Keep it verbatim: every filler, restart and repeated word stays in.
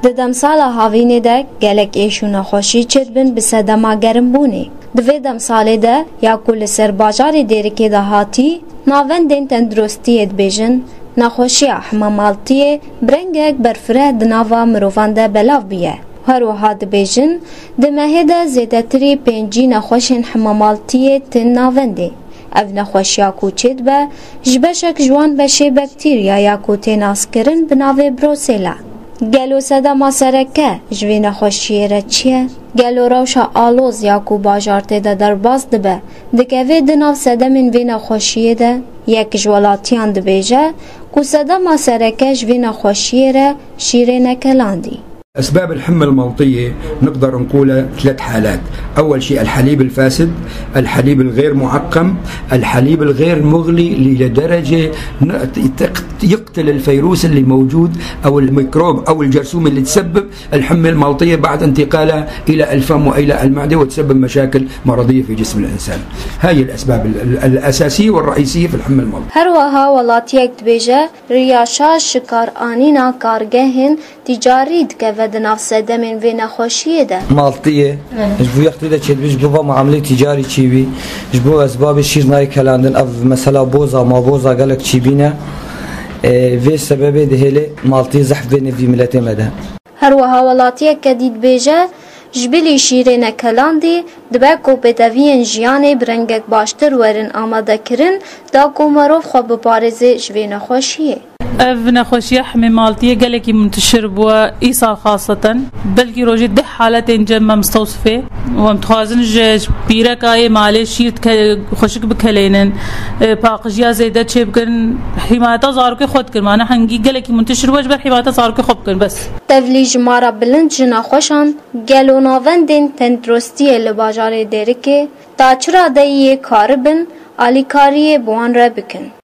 Di demsala havînê de gelek êş û nexweşî çêdibin bi sedema gerimbûnê. Di vê demsalê de ya ku li ser bajarê Dêrikê de hatî, navendên tenduristiyê dibêjin, nexweşiya hemamaltiyê bi rengek berfireh di nava mirovan de belav bûye. Her wiha dibêjin, di mehê de zêdetirî pêncî nexweşên hemamaltiyê tên navendê. Ev nexweşiya ku çêdibe, ji beşek ji wan beşê baktîrya ya ku tê naskirin bi navê Brosela. Gelo sedema sereke ji vê nexweşiyê re çi ye? Gelo rewşa aloz ya ku bajar tê de derbas dibe, dikeve di nav sedemên vê nexweşiyê de? Yek ji welatiyan dibêje ku sedema sereke ji vê nexweşiyê re şîrê nekelandî. أسباب الحمى الملطية نقدر نقولها ثلاث حالات. أول شيء الحليب الفاسد، الحليب الغير معقم، الحليب الغير مغلي اللي لدرجة ن- يقتل الفيروس اللي موجود أو الميكروب أو الجرثومة اللي تسبب الحمى الملطية بعد انتقالها إلى الفم وإلى المعدة وتسبب مشاكل مرضية في جسم الإنسان. هاي الأسباب ال- ال- الأساسية والرئيسية في الحمى الملطية. Her wiha welatiyek dibêje, riya şaş ji kar anîna kargehên tîcarî dikeve di nav sedemên vê nexweşiyê de. Maltiyê ji bo wextê de çêdibî ji bo va muamelê tîcarî çêbî, ji bo ezbabê şîr nayê kelandin, ev mesela boza, ma boza gelek çêbîne. Ê, vê sebebê dihêlê maltiyê zehf bêne vî miletê me de. Her wiha welatiyeke dî dibêje, ji bilî şîrê nekelandî, dibe ku pêdeviyên jiyanê bi rengek baştir werin amadekirin, da ku merov xwe biparêze ji vê nexweşiyê. Ev nexweşiya hemê maltiyê gelekî muntişir bûye îsal xaseten. Belkî rojê deh haletên cem me mistewsifê. Em dixwazin ji, ji pîreka yê malê şîr dike-, xweşik bikelênin, e, paqijiya zêde çêbikin, hîmayeta zarokê xwe dikin. Mane hengî gelekî muntişir bûye ji ber hîmayeta zarokê xwe bikin bes. Tevlî jimara bilind ji nexweşan, gelo navendên tenduristiyê li bajarê Dêrikê ta çi radeyî yê karibin alîkariyê bi wan re bikin?